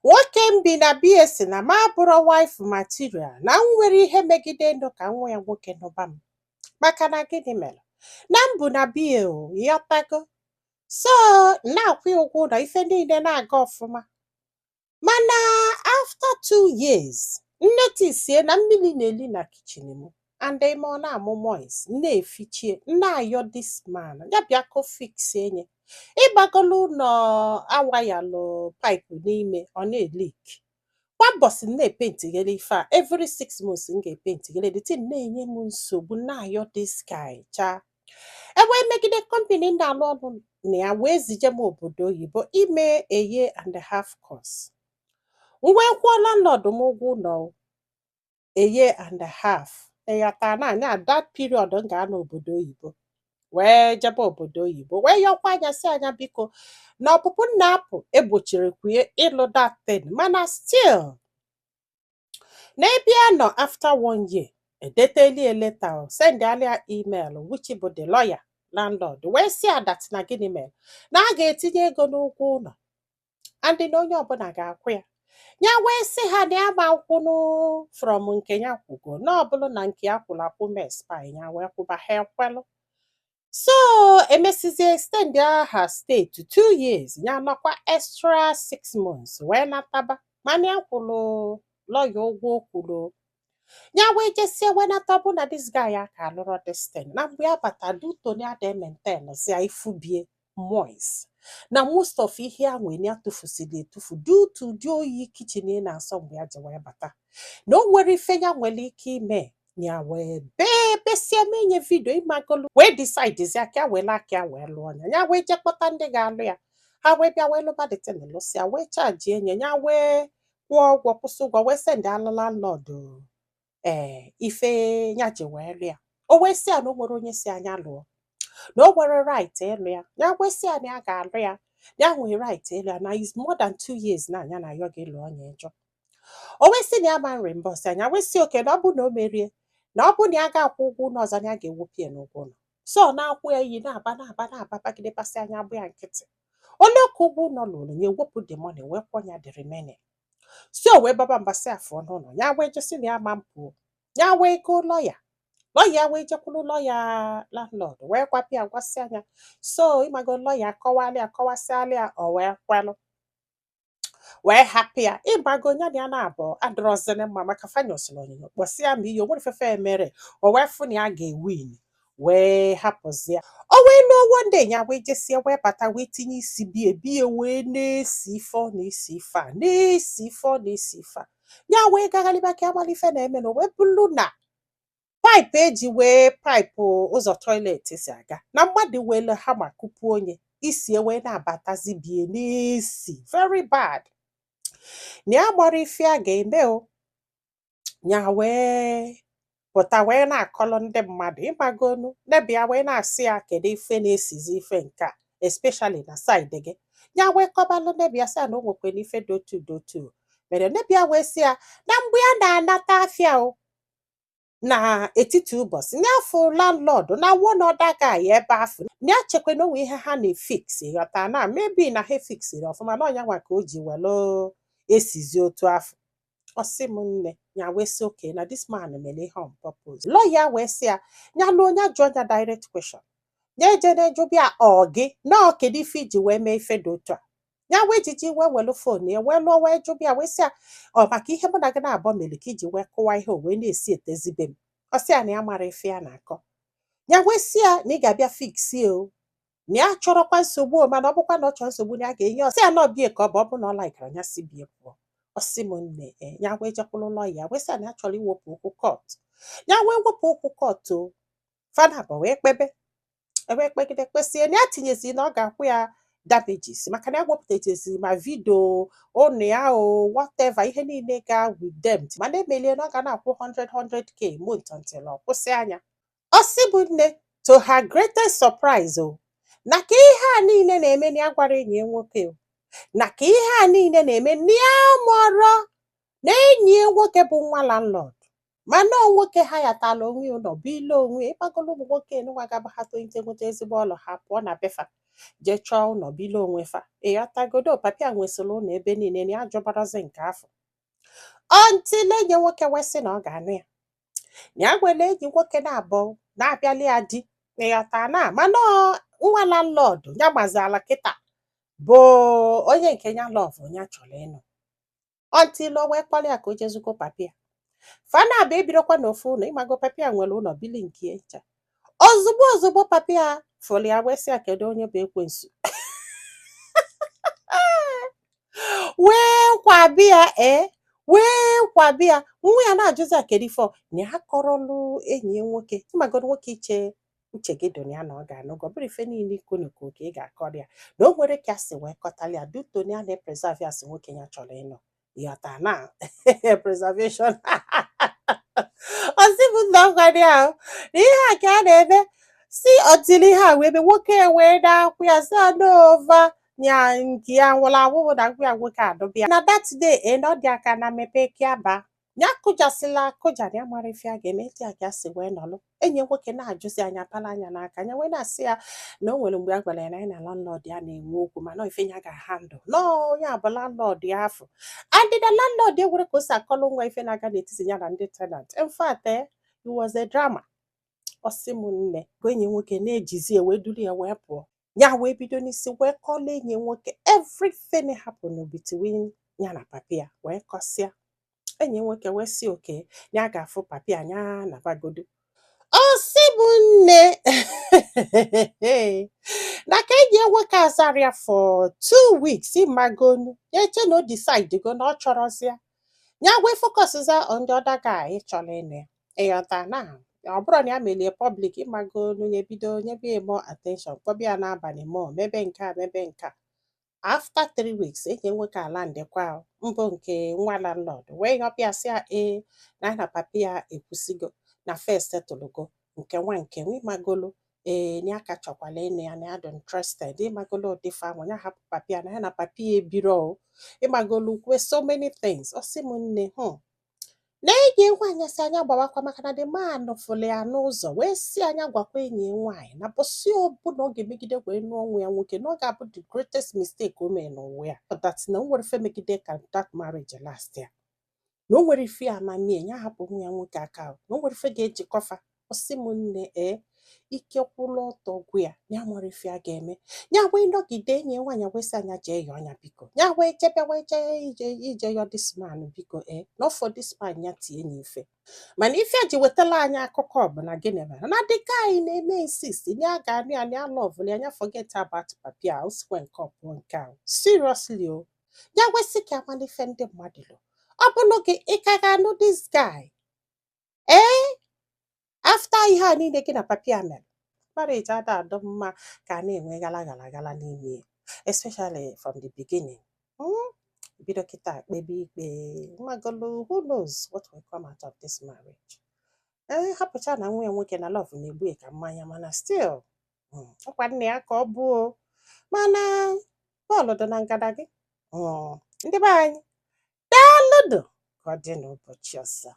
Nwoke m bi na bie si na m abụrọ wife material, na m nwere ihe megide ndụ ka nwa ya nwoke nụba m. Maka na gịnị mere na m bụ na bie o yọtago so na-akwụ ya ụgwọ ụlọ, ife niile na-aga ọfụma. Mana after 2 years, nnotisie na mmiri na-eli na kitchen m and ime ọ na-amụ moist, na-efichie, na-ayọ this man ya bịa ko fix enye. Ịgbagolu ụlọ awayalụ pipe n'ime, ọ na-eleak kwa mbọsị. M na-epaintighele ife a every 6 months, m ga-epaintighele. The thing na-enye m nsogbu, na-ayọ this guy chaa. Ewee megide company m na-alụ ọrụ na ya wee zije m obodo oyibo ime a year and a half course. M wee kwụọ landlord m ụgwọ ụlọ a year and a half, ịghọta? Na anya that period m ga-anọ obodo oyibo, wee jebe obodo oyibo, wee yọkwa anya si anya biko na ọpụpụ m na-apụ egbochiri kwue ịlụ that thing. Mana still n'ebe a nọ, after one year, edetelie letter, send alia email, which bụ the lawyer landlord, wee sị ya that na gịnị mere na a ga-etinye ego n'ụgwọ ụlọ and na onye ọbụla ga-akwụ ya. Ya wee sị ha na ya ma nkwụnụ from nke ya kwugo, na ọ bụrụ na nke ya kwụrụ akwụ ma expire, ya wee kwụba. Ha ekwelụ. So emesizie extend aha stay to 2 years, ya nọkwa extra 6 months wee nataba. Mana ya kwụrụ lọya ụgwọ o kwuru. Ya wee jesie wee nata, bụ na this guy ya ka alụrọ this thing. Na mgbe ya bata duto ya dị maintain si ya ifubie moist na most of ihe ya nwere ya tụfusiri etufu due to ụdị oyi kitchen ị na-asọ. Mgbe ya ji wee bata na o nwere ife ya nwere ike ime, ya wee bee besie menye video ịmagolu, wee decide zi aka ya wee aka ya wee lụọ ya. Ya wee jee kpọta ndị ga-alụ ya, ha wee bịa wee lụba the thing, lụsịa, wee charge enye ya, wee kwụọ ụgwọ, kwụsị ụgwọ, wee send alụ landlord. Ee, ife ya ji wee lụ ya, o wee sị ya na o nwere onye si anya lụọ, na o nwere right ịlụ ya. Ya wee sị ya na ya ga-alụ ya, ya nwere right ịlụ ya, na is more than 2 years na anya na-ayọ gị lụọ ya ịjụ. O wee sị na ya ma reimburse anya. Wee sị oke na ọ bụ na o merie, na ọ bụ na ya ga-akwụ ụgwọ ụlọ ọzọ, na ya ga-ewepụ ya n'ụgwọ ụlọ. So ọ na-akwụ ya iyi na-aba na-aba na-aba bagide pasị anya gbụ ya nkịtị. Ole ka ụgwọ ụlọ lụrụ ya, ewepụ the money wee kwụọ ya the remaining. Si o wee baba mbasị afọ n'ụlọ ya, wee jụsị na ya ma mpụ ya, wee go lọya. Lọya wee jekwuru lọya landlord wee gwapịa gwasị anya. So ịmago lọya akọwalị akọwasịalị ya, o wee kwelụ wee hapụ ya. Ịgbago ya na ya na-abụ adịrọzịnị mma, maka fanyọsịrị onyinyo kpọsịa ma ihe o nwere fefe emere. O wee fụ na ya ga-ewin, wee hapụzie. O wee lụọ. One day, ya wee jesie wee bata, wee tinye isi bie bie, wee na-esi ife ọ na-esi, ife a na-esi, ife ọ na-esi, ife a. Ya wee gagharịba ka amala ife na-eme, na o wee bụrụ na pipe eji wee pipe ụzọ toilet si aga, na mmadụ wele hammer kụpuo onye isi, wee na-abatazi bie n'isi very bad, na ya gbara ife a ga-eme o. Ya wee pụta wee na-akọlụ ndị mmadụ, ịmagonu nebia wee na-asị ya kedu ife na-esizi ife nke a, especially na side gị. Ya wee kọbalụ nebia, sị ya na o nwekwara ife dị otu dị otu mere. Nebia wee sị ya na mgbe ya na-anata afịa o na etiti ụbọchị, n'afọ landlord na one other guy ebe afọ na ya chekwa na onwe ihe ha na-efix, ghọta na maybe na ha efixiri ọfụma, na ọnya nwa ka o ji welu esizi otu afọ. Ọ sị m nne, ya wee sị okay, na this man mere ihe on purpose. Lawyer wee sị ya ya lụọ onye jụọ ya direct question, ya eje na-ejụbịa ọ gị na ọ kedu ife iji wee mee ife dị otu a. Ya wee jiji wee welu phone ya wee lụọ, wee jụbịa, wee sị ya ọ maka ihe mụ na gị na-abọ mere ka iji wee kụwa ihe o wee na-esi etezibe m. Ọ sị ya na ya mara ife ya na-akọ. Ya wee sị ya na ị ga-abịa fixie o, na ya chọrọkwa nsogbu o, mana ọ bụkwa na ọ chọrọ nsogbu na ya ga-enye. Ọ sị ya na ọ bie ka ọ bụ, ọ bụ na ọ likera ya si bie pụọ. Ọ sị m nne, e ya wee jekwuru lọya, wee sị ya na ya chọrọ iwepụ okwu court. Ya wee wepụ okwu court o, fana bụ wee kpebe, ewee kpegide kpesie na ya tinyezi na ọ ga-akwụ ya damages, maka na ya wepụtachezi ma video ụnụ ya o, whatever, ihe niile ga with them. Mana emelie na ọ ga na-akwụ 100 100K month until ọ kwụsị anya. Ọ sị bụ nne, to her greatest surprise o, na ka ihe a niile na-eme na ya gwara enyi ya nwoke o, na ka ihe a niile na-eme na ya mọrọ na enyi ya nwoke bụ nwa landlord. Mana ọ nwoke ha yatala onwe ya ụlọ bụ ile onwe ya. Ịgbagolo ụmụ nwoke nwa gaba ha tolite nweta ezigbo ọlụ, ha pụọ na befa. Jee chọọ ụlọ bili onwe fa. Ịghọtagodo, papi a nwesịrị ụlọ ebe niile na ya jụbarazi nke afọ, until enyi nwoke wee sị na ọ ga-anụ ya, na ya nwere enyi nwoke na-abụ na-abịali ya di. Ịghọta na mana nwa landlord ya gbazala kịta bụ onye nke ya love, ya chọrọ ịnụ, until o wee kpọrọ ya ka o jezugo papi ya. Fa na-abịa ebirokwa n'ofu ụlọ. Ịmago, papi ya nwere ụlọ bili nke ncha. Ozugbo ozugbo papi ya fụrụ ya, wee sị ya kedu onye bụ ekwensu, wee kwabịa, ee, wee kwabịa. Nwa ya na-ajụzi ya kedu ife ọ na ya kọrọlụ enyi ya nwoke. Ịmagodo, nwoke iche uche gị dị na ya na ọ ga-anụ gị, ọ bụrụ ife niile ikwu ka ị ga-akọrọ ya, na o nwere ka si wee kọtala ya duto na ya na-epreserve ya, si nwoke ya chọrọ ịnụ. Ịghọta na preservation ọsị bụ nna gwara ya na ihe a ka a na-eme si ọtili ihe a wee mee nwoke wee na-akwụ ya si n'ova nya nke ya nwụrụ anwụ bụ na ngwa ya nwoke adụbịa na that day. E na ọ dị aka na mepe kiaba ya kụjasịla akụja na ya mara ife a ga-eme. Etu a ka si wee nọlụ, enyi nwoke na-ajụzi anya pala anya n'aka anya, wee na-asị ya na o nwere mgbe a gwara ya na ya na landlord ya na-enwe okwu, mana ife ya ga-handle nọọ ya bụ landlord ya afọ, and the landlord ewere ka o si akọlụ nwa ife na-aga n'etiti ya na ndị tenant. In fact, it was a drama. Ọ sị m nne, ka enyi nwoke na-ejizi ya wee duru ya wee pụọ, ya wee bido n'isi wee kọlụ enyi nwoke everything happen between ya na papi ya, wee kọsịa. Enyi nwoke wee sị oke ya ga-afụ papi ya, ya nabagodo. Ọ sị bụ nne, na ka enyi ya nwoke azara ya for 2 weeks. Ịmagonu, ya eche na o decide go na ọ chọrọzịa ya, wee focus on the other guy chọrọ ịnụ ya. Ịghọta na ọ bụrụ na ya melie public, ịmagonu, ya ebido nyebe ya more attention, kpọbịa n'abalị more, mebe nke a, mebe nke a. After 3 weeks, enyi nwoke ala ndịkwa mbụ nke nwa landlord wee yọbịa sị ya ee, na ya na papi ya ekwusigo na first settlego nke nwa nke nwa. Ịmagolo, ee, na ya ka chọkwala ịnụ ya, na ya dị interested. Ịmagolo, ụdị fa ahụ ya hapụ papi ya, na ya na papi ya ebiro o. Ịmagolo, kwe so many things. Ọ sị m nne, na enyi nwaanyị sị anya gbawakwa, maka na the man fụrụ ya n'ụzọ wee sị anya gwakwa enyi ya nwaanyị na bọsị ọbụla ọ ga-emegide wee nụọ nwa ya nwoke, na ọ ga-abụ the greatest mistake o mere n'ụwa ya, that na o nwere ife megide ka that marriage last ya, na o nwere ife amamie ya hapụ nwa ya nwoke aka o, na o nwere ife ga-ejikọfa. Ọ sị m nne, ee, ike kwụlụ ọtọ gwụ ya, ya nwere ife a ga-eme. Ya wee nọgide, enyi ya nwaanyị wee sị anya jee yọọ ya biko. Ya wee jebe, wee jee ije ije yọọ this man biko, ee, na for this man ya tie ya ife. Mana ife a ji wetala anyị akụkọ bụ na gịnị mere na dịka anyị na-eme insist ya ga-anụ ya, na ya love ya, ya forget about papi a, o sikwe nke ọ pụọ nke ahụ seriously o. Ya wesị ka amala ife ndị mmadụ lụ. Ọ bụrụ gị, ị ka ga-anụ this guy, ee, after ihe a niile gị na papi a mere? Marriage ada adọ mma ka a na-enwe gala gala gala n'ime ya, especially from the beginning. Bido kịta kpebe ikpe nwagolo, who knows what will come out of this marriage. Ee, hapụcha na nwa ya nwoke na love na-egbu ya ka mmanya, mana still, ọkwa nne ya ka ọ bụ o. Mana bọọlụ dị na ngada gị. Ndị be anyị, daalụnụ. Ka ọ dị n'ụbọchị ọzọ.